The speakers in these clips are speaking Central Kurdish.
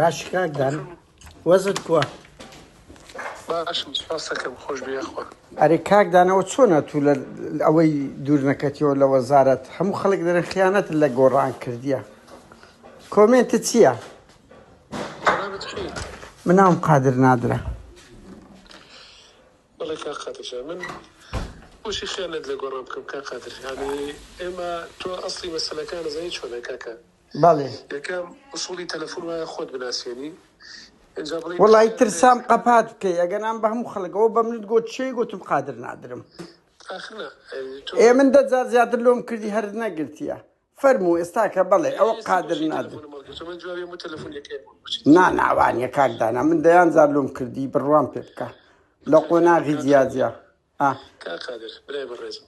باشی کاک دان وەزت کووە؟ باشم سوپاس دەکەم خۆش بێ یاخوا. ئەرێ کاک دان ئەوە چۆنە تو لە ئەوەی دوور نەکەتیەوە لە وەزارەت هەموو خەڵک دەرێن خیانەتت لە گۆڕان کردیە کۆمێنتت چییە؟ جەنابت کێی؟ من ناوم قادر نادرە. بەڵێ کاک قادر جان من بۆچی خیانەت لە گۆڕان بکەم کاک قادر یانی ئێمە تۆ ئەسڵی مەسەلەکان ئەزانی چۆنە کاکە بەڵێ. یەکەم ئوسوڵی تەلەفون وایە خۆت بناسێنی ئینجا بڵێی وەڵی پرسیارت هەیە ترسام قەپات بکەی ئەگەنام بە هەموو خەڵک ئەوە بە منت گۆت چێی گۆتم قادر نادرم ئاخر نا تۆ ئێ من دە جار زیاتر لۆم کردی هەرت نەگرتیە فەرموو ئێستاکە بەڵێ ئێ ئەوە ئێستا قادر بۆچی نادر تەلەفونم هەڵگرتوە من جوابی هەموو تەلەفونەکەیم بۆچی نا تەلەفونم نا وانیە کاک دانا من دەیان جار لۆم کردی بڕوام پێ بکە لە کاکە قۆناغی کاک جیا قادر جیا ئا. کاک قادر برای بەڕێزم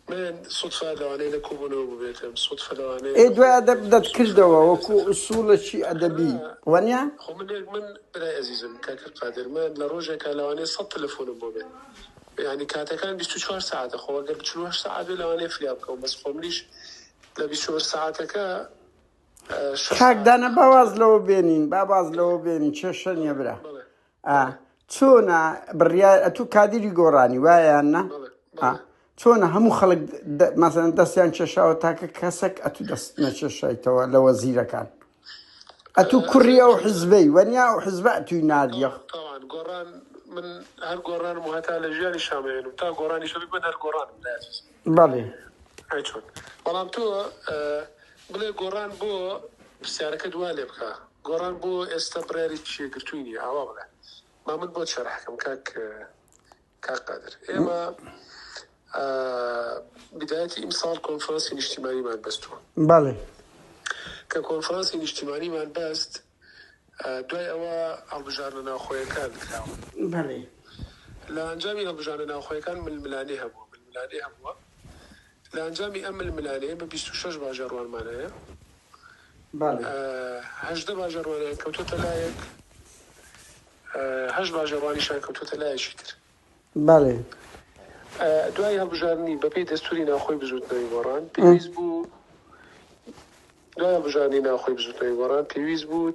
من سوتفە لەوانەیە لە کۆبوونەوە بووبێتم سوتفە لەوانەیە ئێ لە دوای خۆم ئەدەب بووبێتم دەت سوتفە کردەوە لەوانەیە وەکو لەسەر ئوسوڵەکی ئاخر ئەدەبی نا وەنیە؟ خۆ من من برای ئەزیزم کاکە قادر من لە ڕۆژێکا لەوانەیە سەت تەلەفۆنم بۆ بێ یانی کاتەکان 24 سەعاتە خۆ ئەگەر 48 سەعات بێ لەوانەیە فریا بکەوم بەس خۆ منیش لە 24 سەعاتەکە شەش کاک سەعات دانا با واز خەوتووم لەوە بێنین با واز ئێ لەوە بێنین کێشە بەڵێ نییە برا بەڵێ ئا بەڵێ چۆنە بڕیار ئەتوو کادیری گۆڕانی وایە یان نا؟ بەڵێ ئا بەڵێ چۆنە هەموو خەڵک مەسەلەن دەستیان کێشاوە تاکە کەسەک ئەتوو دەست نەکێشایتەوە لە وەزیرەکان ئەتوو کوڕی ئەزانی ئەو چۆنە حزبەی وەنیا ئەو حزبە ئەتووی ناردیە تەوان تەوان گۆڕان من هەر گۆڕانم و هەتا لە ژیانی شامەیەنم تا گۆڕانیش هەبی من هەر گۆڕانم برای ئەزیز بەڵێ. ئەی چۆن بەڵام تۆ بڵێ گۆڕان بۆ پرسیارەکەت وا لێ بکە گۆڕان بۆ ئێستا بڕیاری یەکگرتووی نییە ئاوا بڵێ با من بۆت شەرحکەم کاک کاک قادر ئێمە بدایەتی ئیمساڵ کۆنفرانسی نیشتیمانیمان بەستووە. بەڵێ. کە کۆنفرانسی نیشتیمانیمان بەست دوای ئەوە هەڵبژاردنە ناوخۆیەکان کراوە. بەڵێ. لە ئەنجامی هەڵبژاردنە ناوخۆیەکان ململانێ هەبووە ململانێ هەبووە. لە ئەنجامی ئەم ململانێیە بە 26 باژێڕوانمان هەیە. بەڵێ. 18 باژێڕوانیان کەوتۆتە لایەک، هەشت باژێڕوانیشیان کەوتۆتە لایەکی تر. بەڵێ. دوای هەڵبژاردنی بەپێی دەستوری ناوخۆی بزوتنەوەی گۆڕان پێویست بوو دوای هەڵبژاردنی ناوخۆی بزوتنەوەی گۆڕان پێویست بوو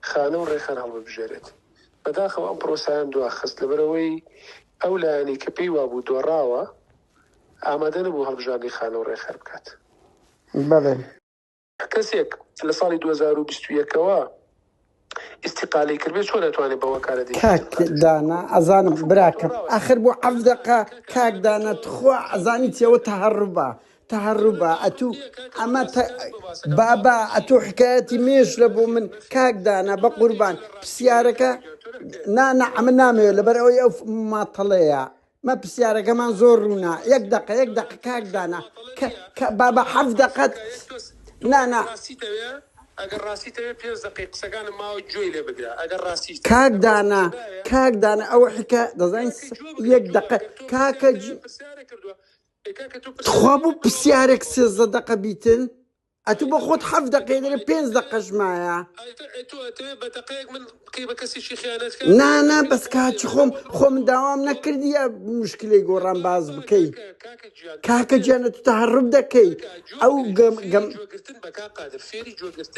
خانە و ڕێکخەر هەڵببژێرێت. بەداخەوە ئەم پرۆسایان دواخست لەبەرئەوەی ئەو لایەنەی کە پێی وابوو دۆڕاوە ئامادە نەبوو هەڵبژاردنی خانە و ڕێکخەر بکات. بەڵێ. کەسێک لە ساڵی 2021 ەوە ئیستیقالەی کردبێت چۆن ئەتوانێت بە وەکالەت یەکێتی کاک بکات؟ دانا ئەزانم عەفو براکەم دۆڕاوە ئاخر بۆ نا عەف نا دەقە کاکە کاک تۆ دانا تخوا ئەزانی چی ئەوە تەهەڕوبە نا تەهەڕوبە تەهەڕوب ئەتوو نییە کاکە تۆ ئەمە ت ڕاستیەکانت بۆ باسەکەم تۆ بابا ئەتوو ئەتوو حکایەتی نەخێر مێژلە بۆ نەخێر من نەخێر کاک دانا تۆ بە ناتەوێت قوربان گوێ لە ڕاستی بگری پرسیارەکە کاکە گیان تۆ نەکتێ نا نا ئەمن نامەوێت لەبەر ئەوەی ئەو ماتەڵەیە مە پرسیارەکەمان زۆر ڕوونە یەک دەقە یەک دەقە کاک دانا کە کە بابا حەف دەقەت نا نا کاک دانا کاک دانا ئەوە حکا دەزانین یەک دەقە کاکە تخوا بۆ پرسیارێک سێزدە دەقە بیتن ئەتوو بۆ خۆت حەفت دەقەی دەرێ پێنج دەقەش مایە. نا نا بەس کاچی خۆم خۆ من داوام نەکردیە مشکلەی گۆڕان باز بکەی کاکە گیان ئەتوو تەهەڕوب دەکەی ئەو گەم گەم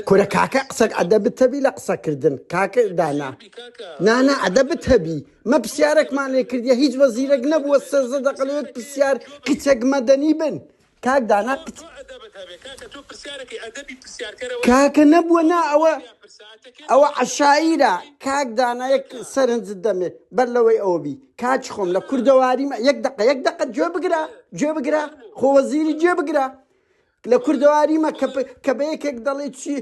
کورە کاکە قسەک ئەدەبت هەبی لە قسەکردن کاکە دانا نا نا ئەدەبت هەبی مە پرسیارێکمان لێ کردیە هیچ وەزیرێک نەبووە سێزدە دەقە لەوێت پرسیار کچێک مەدەنی بن کاک دانا تۆ قچ تۆ ئەدەبت هەبێ کاکە تۆ پرسیارەکەی ئەدەبی پرسیارکەرەوە کاکە نییە نەبووە نا تۆ ئەوە پرسیار پرساتەکەی ئەوە دەڵێ عەشایرە پرسیارەکەی کاک دانا یەک کاکە سەرنجت دەمێ بەر لەوەی ئەوە بی کاکی خۆم لە نا کوردەواریمە یەک دەقە یەک دەقە گوێ بگرە ئێ گوێ بگرە فەرموو خۆ وەزیری گوێ فەرموو بگرە لە بەڵێ کوردەواریمە کە بەڵێ کە بە یەکێک دەڵێ چی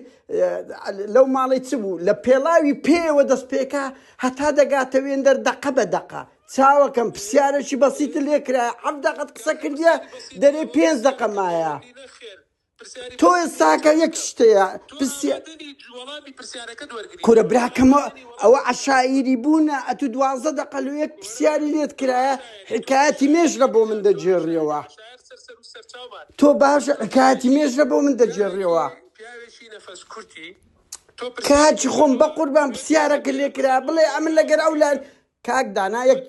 لەو ماڵی چ بوو لە پێڵاوی پێوە دەست پێکا هەتا دەگاتە وێندەر دەقە بە دەقە چاوەکەم ئێ پرسیارێکی بەسیتت ئێ لێ کرایە حەفت دەقەت قسە کاکە کردیە پرسیاری بەسیت دەرێ ئەوە پێنج دەقە پرسیارەکە مایە وەرگری نەخێر پرسیاری تۆ بەسیت نییە ئێستاکە یەک کاکە شتەیە تۆ پرسیا ئامادەنی وەڵامی پرسیارەکەت وەرگری کورە تۆ براکەمە ئامادەنی ئەوە وەڵامی عەشایری بوونە ئەتو دوازدە دەقە لۆ یەک کورە پرسیاری لێت تۆ کرایە عەشایەری تۆ حکایەتی عەشایەری مێژلە بۆ من تۆ عەشایەری دەگێڕیەوە عەشایەر سەر سەر و سەر چاومان تۆ باشە تۆ حکایەتی پیاوێکی مێژلە بۆ من پیاوێکی دەگێڕیەوە پیاوێکی نەفەس کورتی تۆ پرسیارێکت کاکی خۆم کردووە بەقوربان پێنج دەقە پرسیارەکە پێ لێ کرا بڵێ ئەمن لەگەر ئەو لای پرسیارەکە. کاک دانا یەک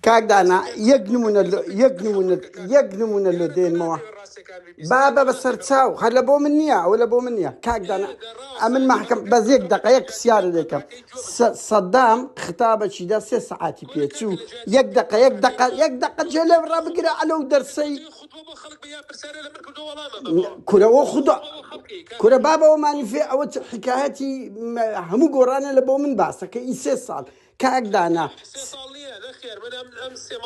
کاک دانا یەک نمونە یەک نمونە یەک نمونە لۆ دێنمەوە بابە بە سەرچاو هەر لە بۆ من نییە ئەوە لە بۆ من نییە کاک دانا ئەمن مەحکەم بەس یەک دەقە یەک پرسیارە دەکەم سەدام خطابەکی دا سێ سەعاتی پێچوو یەک دەقە یەک دەقە یەک دەقە جێ لێ ڕابگرە ئەلەو دەرسەی کورە ئەوە خودا کورە بابە ئەوە مانیفێ ئەوە حکایەتی هەموو گۆڕانە لە بۆ من باسەکە ئی سێ ساڵ کاک دانا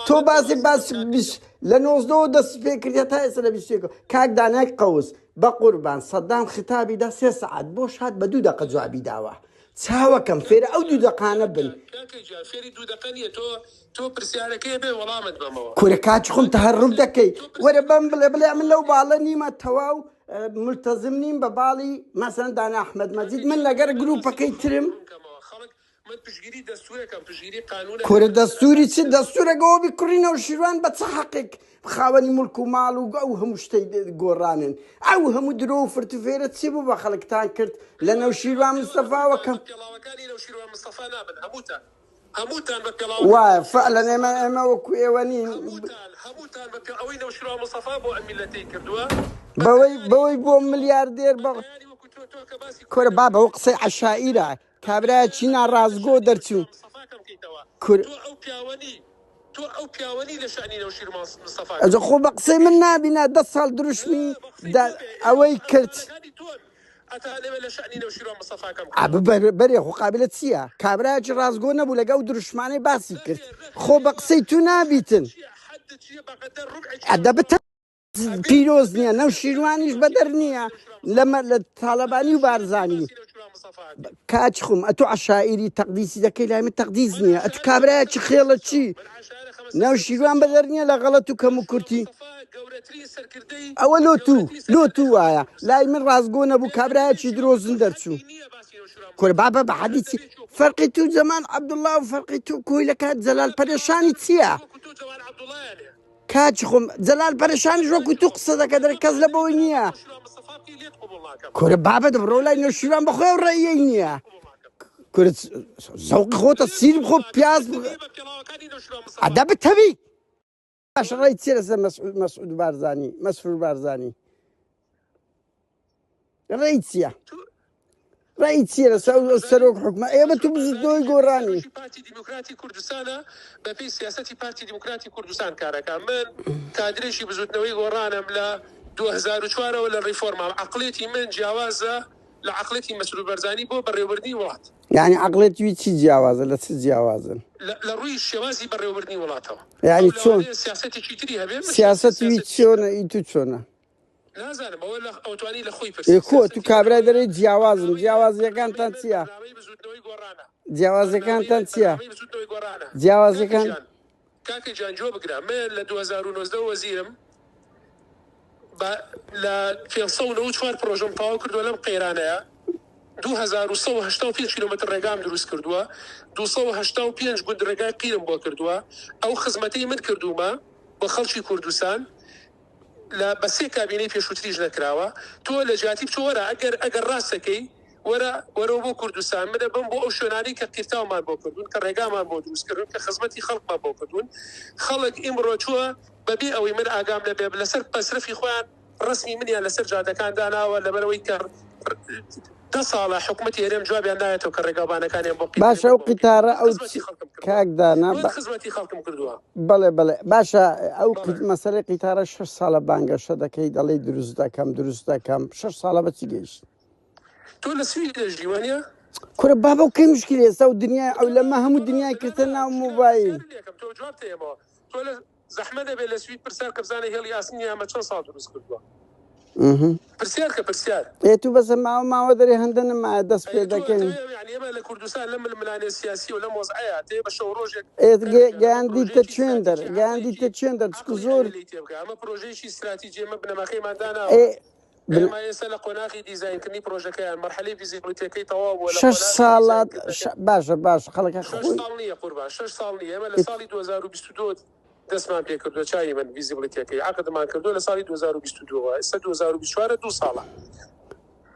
تۆ باسی باس لە نۆزدەوە دەست پێ کردە تا ئێستا لە بیستێک کاک دانای قەوس بە قوربان سەدام خیتابی دا سێ سەعات بۆ شاد بە دوو دەقە جوابی داوە چاوەکەم فێرە ئەو دوو دەقانە بن. کاکە گیان فێری دوو دەقە نیە تۆ تۆ پرسیارەکەیە بێ وەڵامت بەمەوە. کورە کاکی خۆم تەهەڕوب دەکەی وەرە بەم بڵێ بڵێ ئەمن لەو باڵە نیمە تەواو ملتەزم نیم بە باڵی مەسەن دانا ئەحمەد مەجید من لەگەر گروپەکەی ترم. من پشتگیری دەستورەکەم پشتگیری قانونەکەم. کورە دەستوری چ دەستورەک ئەوە بی کوڕی نەوشیروان بە چ حەقێک خاوەنی موڵک و ماڵ و ئەو هەموو شتەی گۆڕانن ئەو هەموو درۆ و فرتوفێرە چی بوو بە خەڵکتان کرد لە نەوشیروان مستەفاوە کە پێڵاوەکانی نەوشیروان مستەفا نابن هەمووتان هەمووتان بە پێڵاوەکانی وایە نەوشیروان فعلا مستەفا ئێمە نابن ئێمە وەکو ئێوە نین هەمووتان هەمووتان بە پێ ئەوەی نەوشیروان مستەفا بۆ ئەم میللەتەی کردووە بە بەوەی دەیانی بەوەی وەکو بۆ تۆ ملیاردێر بە بە دەیانی وەکو تۆ تۆ کە باسی کورە کوڕی بابە نەوشیروان ئەو قسەی عەشائیرە کابرایەکی ناڕاستگۆ دەرچوو. کور. ئەجە خۆ بە قسەی من نابی نا دە ساڵ دروشمی دا ئەوەی کرد. ئەبە بەرێ خۆ قابلە چییە کابرایەکی ڕاستگۆ نەبوو لەگە ئەو دروشمانەی باسی کرد خۆ بە قسەی تو نابیتن ئەدە بتە پیرۆز نییە نەوشیروانیش بەدەر نییە لەمە لە تاالبانی و بارزانی کاچ خۆم ئەتو عشائری تەقدیسی دەکەی لای من تەقدیس نییە ئەتو کابرایەکی خێڵە چی نەوشیروان بەدەر نییە لە غەڵەت و کەم و کورتی ئەوە لۆ تو لۆ تو وایە لای من ڕاستگۆ نەبوو کابرایەکی درۆزن دەرچوو کورە بابە بە حەدی چی فەرقی تو جەمال عەبدوڵڵا و فەرقی تو کۆیلەکات جەلال پەرێشانی چییە؟ کاکی خۆم جەلال پەرێشانیش وەکو تو قسە دەکە دەرێ کەس لە بۆی نییە کورە بابە دەبڕۆ لای نەوشیروان بەخۆی ئەو ڕێیەی نییە کورە زەوقی خۆتە سیر بخۆ پیاز ئەدە بتەوی باشە ڕێی چیە لەسەر مەسعود بارزانی مەسرور بارزانی ڕێی چییە؟ ڕێی چییە لەسەر ئەو سەرۆک حکومە ئێمە تو بزوتنەوەی گۆڕانی پارتی دیموکراتی کوردستانە بەپێی سیاسەتی پارتی دیموکراتی کوردستان کارەکە من کادرێکی بزوتنەوەی گۆڕانم لە 2004ەوە لە ڕیفۆرمام عقلێتی من جیاوازە لە عقلێتی مەسرور بەرزانی بۆ بەڕێوەبردنی وڵات یعنی عقلێتی وی چی جیاوازە لە چ جیاوازن لە ڕووی شێوازی بەڕێوەبردنی وڵاتەوە یعنی چۆن سیاسەتێکی تری هەبێ سیاسەتی وی چۆنە ئی تو چۆنە نازانم ئەوە لە ئەوتوانی لە خۆی ئێ پرسی کو تو سیاسەتی من کابرای ئەوەیە دەرێی جیاوازم بەرنامەی من جیاوازیەکانتان بەرنامەی من چییە بەرنامەی بزوتنەوەی گۆڕانە بەرنامەی جیاوازیەکانتان من چییە بەرنامەی بزوتنەوەی گۆڕانە کاکە جیاوازیەکان گیان کاکە گیان گوێ بگرە من لە 2019 وەزیرم بە لە 594 پرۆژەم تەواو کردووە لەم قەیرانەیە 2185 کیلۆمەتر ڕێگام دروست کردووە 285 گوند ڕێگای قیرم بۆ کردووە ئەو خزمەتەی من کردوومە بۆ خەڵکی کوردستان لە بە سێ کابینەی پێشووتریش نەکراوە تۆ لە جیاتی بچۆ وەرە ئەگەر ئەگەر ڕاست دەکەی وەرە وەرەوە بۆ کوردستان منە بم بۆ ئەو شوێنانەی کە قیرتاومان بۆ کردوون کە ڕێگامان بۆ دروست کردوون کە خزمەتی خەڵکمان بۆ کردوون خەڵک ئیمڕۆ چووە بەبێ ئەوەی من ئاگام لێ بێ لەسەر مەسرەفی خۆیان ڕەسمی منیان لەسەر جادەکان داناوە لەبەرئەوەی کە دە ساڵە حکومەتی هەرێم جوابیان نایەتەوە کە ڕێگاوبانەکانیان بۆ قیرترین باشە ئەو بۆ قیتارە من ئەو خزمەتی خەڵکم کردووە کاک دانا من خزمەتی خەڵکم کردووە. بەڵێ بەڵێ باشە ئەو بەڵێ. مەسەلەی قیتارە شەش ساڵە بانگەشە دەکەی دەڵێی دروست دەکەم دروست دەکەم شەش ساڵە بە چی گەیشت؟ تۆ لە سوید دەژی وانیە؟ کورە بابە و کەی مشکلی ئێستا و دنیای تۆ عەولەمە هەموو تۆ دنیای نا کردە نا ناو مشکلە مۆبایل. پرسیارت لێکەم تۆ جواب تەیەمەوە تۆ لە زەحمەت نەبێ لە سوید پرسیار کە بزانە هێڵی ئاسنی ئەمە چەند ساڵ دروست کردووە پرسیار کە پرسیار. ئێ تو بەسە ماوە ماوە دەرێ هەندە نەمایە دەست پێ ئەی تۆ دەکەین. ئەتەوێ یانی ئێمە لە کوردستان لەم ململانێ سیاسیە و لەم وەزعەیا ئەتەوێ بە شەو ڕۆژێک ئێ کاکە گیان ئەمە گەیاندیتە پرۆژەیەکی چوێن دەر ستراتیجی گەیاندیتە عەقڵێکی چوێن دەر چکو عەقڵی زۆر ئەوێ لێی تێبگا ئەمە پرۆژەیەکی ستراتیجی ئێمە بنەماکەیمان داناوە ئێ بن ئێمە ئێستا لە قۆناغی دیزاینکردنی پرۆژەکەیان مەرحەلەی feasibility ەکەی تەواو بووە لە شەش قۆناغی ساڵە دیزاینکردنەکە باشە باش خەڵکە شەش خۆی ساڵ نییە قوربان شەش ساڵ نییە ئێمە لە ساڵی 2022 دەستمان پێکردووە چاوی من feasibility ەکەی عەقدمان کردووە لە ساڵی 2022 ەوە ئێستا 2024 دوو ساڵە.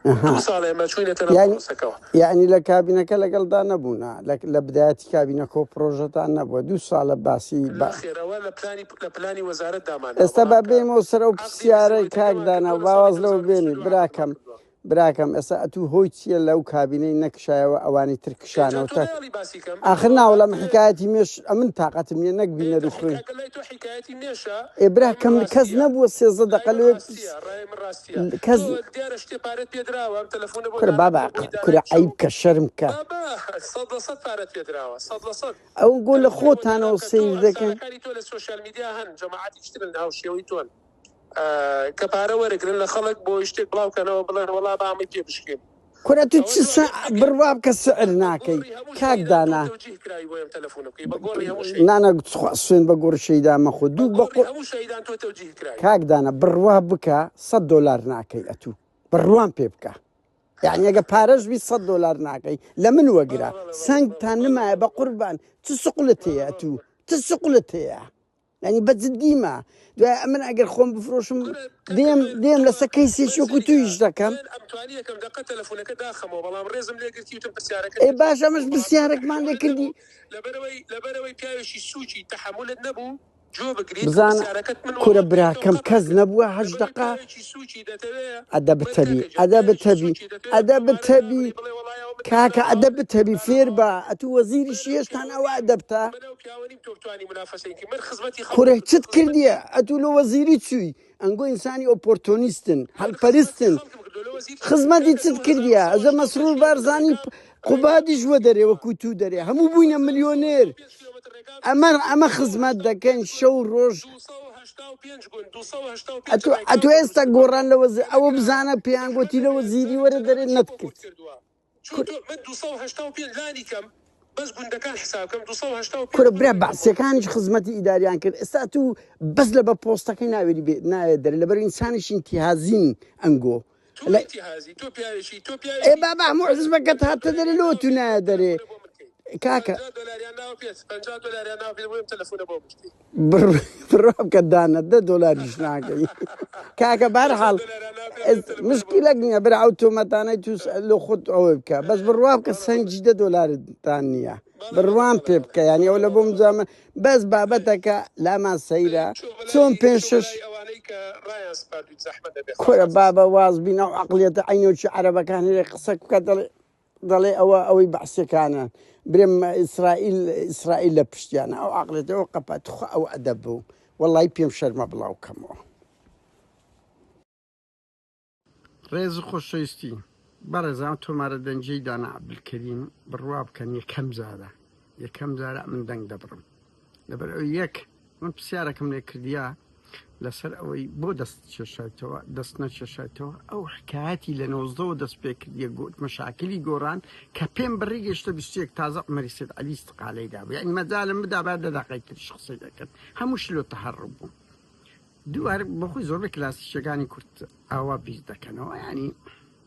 ئەها دوو ساڵە ئێمە چووینەتە ناو یانی پرۆسەکەوە. یانی لە کابینەکە لەگەڵدا نەبوونا لە لە بدایەتی کابینەکە و پرۆژەتان نەبووە دوو ساڵە باسی با نەخێر ئەوە لە پلانی لە پلانی وەزارەت دامانناوە ئێستا با بەڵام کە بێیمەوە سەر ئەو عەقدی پرسیارەی کاک بزوێنەکەمان دانا کردووە لە با ساڵی واز لەوە بێنی 2022 عەقدمان براکەم کردووە. براکەم ئێستا ئەتوو هۆی چییە لەو کابینەی نەکشایەوە ئەوانی تر ئێ جا کشانەوە تۆ تا نایەڵی باسی کەم ئاخر ئەتوو ناوەڵا من ئەتوێ حکایەتی مێش ئەمن تاقەتم نییە نەک ئێ بینەر تۆ و خوێن حیکاکە لای تۆ حیکایەتی مێشە ئێ لای من براکەم کەس ڕاستیە نەبووە 13 لای دەقە من لەوێ ڕاستیە ڕای من ڕاستیە کەس تۆ دیارە شتێ پارەت پێ دراوە ئەم تەلەفۆنە بۆ کورە دانا بابا بووە بۆی دانای کورە بشەو عەیب کە شەرم کە بابا 100% پارەت پێ دراوە 100% ئەو گۆ لە تەلەفۆنە بۆ دانا خۆتانەوە بکە تۆ سەیر دەکەن ئەمسالەکانی تۆ لە سۆشیال میدیا هەن جەماعەتیش ترن هاوشێوەی تۆن کە پارە وەرەگرن لە خەڵک بۆ شتێک بڵاو کەنەوە بڵێن وەڵا با ئەمەی پێ بشکێنین. کورە تو ئەوە چ تۆ سع ئەگەر ئەگەر بڕوا بکە سعر بە ناکەی گۆڕی هەموو کاک شەهیدان تۆ دانا تەوجیه کراوی بۆ ئەم تەلەفونە بکەی بە گۆڕی هەموو شەهیدان. نانا تخوا سوێن بە گۆڕی شەهیدان مەخۆ بە دوو بە گۆڕی قو هەموو شەهیدان تۆ تەوجیه کراوی. کاک دانا بڕوا بکە 100 دۆلار ناکەی ئەتوو بڕوام پێ بکە یعنی ئەگە پارەش بی 100 دۆلار ناکەی لە من بەڵێ وەگرە بەڵێ بەڵێ سەنگتان بەڵێ نمایە بەڵێ بە قوربان چ سقلت بەڵێ هەیە بەڵێ ئەتوو چ سقلت هەیە یعنی بە جدیمە دوای ئەمن ئەگەر خۆم بفرۆشم کورە کاکە دێم من دێم تۆ لەسەر کەیسێکی من وەکو سەریکە تویش دەکەم من ئەمتوانی یەکەم دەقە تەلەفونەکە داخەمەوە بەڵام ڕێزم لێ گرتی وتم پرسیارەکەت ئێ پێ باش جواب بدەمەوە ئەمەش بەڵام تۆ پرسیارێکمان لێ تەحەمولت کردی نەبوو لەبەرئەوەی لەبەرئەوەی پیاوێکی سوکی تەحەمولت نەبوو گوێ بگریت بزانە پرسیارەکەت من کورە وەڵام پێ بکەم براکەم قەتع کەس کرد نەبووە هەشت لەبەرئەوەی دەقە پیاوێکی سوکی دەتەوێ ئەدەبت من هەبی کاکە گیان ئەدەبت پیاوێکی هەبی سوکی دەتەوێ ئەدەبت تۆمارە هەبی دابنێی بڵێ وەڵای ئەوە من کاکە دامناوە ئەدەبت هەبی فێر داناوە بە ئەتوو وەزیریشی من ئەو هێشتان پیاوە ئەوە نیم ئەدەبتە من ئەو پیاوە نیم تۆ بتوانی مونافەسەی کەی من خزمەتی خەڵکم کورە کردووە چت خزمەتی کردیە ئەتوو لۆ وەزیری چووی ئەنگۆ ئینسانی ئۆپۆرتۆنیستن من خزمەتی هەلپەرستن خەڵکم کردووە لە وەزیر خزمەتی کاکە چت کردیە ئەزە 2085 مەسرور کیلۆمەتر بارزانی ڕێگام ڕێگام قوبادیش دروست وەدەرێ کردووە وەکو تو دەرێ هەموو بووینە ملیۆنێر 285 کیلۆمەتر ڕێگام ئەمە دروست کردووە ئەمە خزمەت دەکەن 285 شەو ڕۆژ 285 گوند 285 ئەتو ڕێگام ئەتو بۆ دروست ئێستا کردووە گۆڕان لە وەزیر پێ ئەوە نەکراوە بزانە پێیان زەحمەت گۆتی لە ئەبێ وەزیری بزانم وەرە دەرێ جەنابت چی بۆ کورد نەتکرد کردووە چۆ کور تۆ من 285 لانی کەم بەس گوندەکان حساب کەم 285 کورە گوند برا ڕێگام بۆ دروست بەعسیەکانیش کردووە خزمەتی ئیداریان کرد ئێستا تو بەس لە بە پۆستەکەی ناوێری بێ ناوێت دەرێ لەبەر ئینسانیش ئینتیهازین ئەنگۆ تۆ لە ئینتیهازی تۆ پیاوێکی تۆ ئێ پیاوێکی بابا هەموو حزبەکەت هاتە دەرێ 50 دۆلاریان لۆ ناوە تو پێت نایە دەرێ تەلەفونە بۆ من کەی کاکە 50 دۆلاریان ناوە پێت 50 دۆلاریان ناوە پێت بۆ ئەم تەلەفونە بۆ من کەی بڕوا بکە دانە دە دۆلاریش ناکەی کاکە 50 بەرحاڵ دۆلاریان ناوە پێت بۆ ئەم تەلەفونە بۆ من مشکلەک کەی نییە برا ئەو تۆمەتانەی تو لۆ خۆت ئەوە بکە بەس بڕوا بکە بەڵێ بەڵێ سەنگی دە دۆلارتان نییە بەڵێ بەڵێ بڕوام بەڵێ پێ بەڵێ بکە یعنی ئەو بەڵێ لە بەڵێ بۆم بەڵێ جامە بەس بابەتەکە لامان سەیرە چۆ چۆن بەلای پێنج چۆ شەش بەلای ئەوانەی کە ڕایان سپاردویت زەحمەت دەبێ خوا کورە عەزیز. بابە واز بینە و عەقڵیەتە عەینۆکی عەرەبەکان هەیە قسە بکە دەڵێ دەڵێ ئەوە ئەوەی بەعسیەکانە برێم ئیسرائیل ئیسرائیل لە پشتیانە ئەو عەقڵیەتە ئەو قەپا تخوا ئەو ئەدەب بوو وەڵی پێم شەرمە بڵاو کەمەوە. ڕێز و خۆشەویستی بەڕێزان ئەو تۆمارە دەنگیەی دانا عەبدولکەریم بڕوا بکەن یەکەم جارە یەکەم جارە ئەمن دەنگ دەبڕم لەبەر ئەوەی یەک من پرسیارەکەم لێ کردیا لەسەر ئەوەی بۆ دەست کێشایتەوە دەست نەکێشایتەوە ئەو حکایەتی لە نۆزدەوە دەست پێ کردیە گوت مەشاکلی گۆڕان کە پێم بڕی گەشتە 21 تازە عومەری سید عەلی استقالەی دابوو یعنی مەجالم بدا با دە دەقەی تریش قسەی دەکرد هەموو شلۆ تەهەڕوب بوو دووبارە بەخۆی زۆربەی کلاسیکیەکانی کورد ئاوا بیر دەکەنەوە ینی.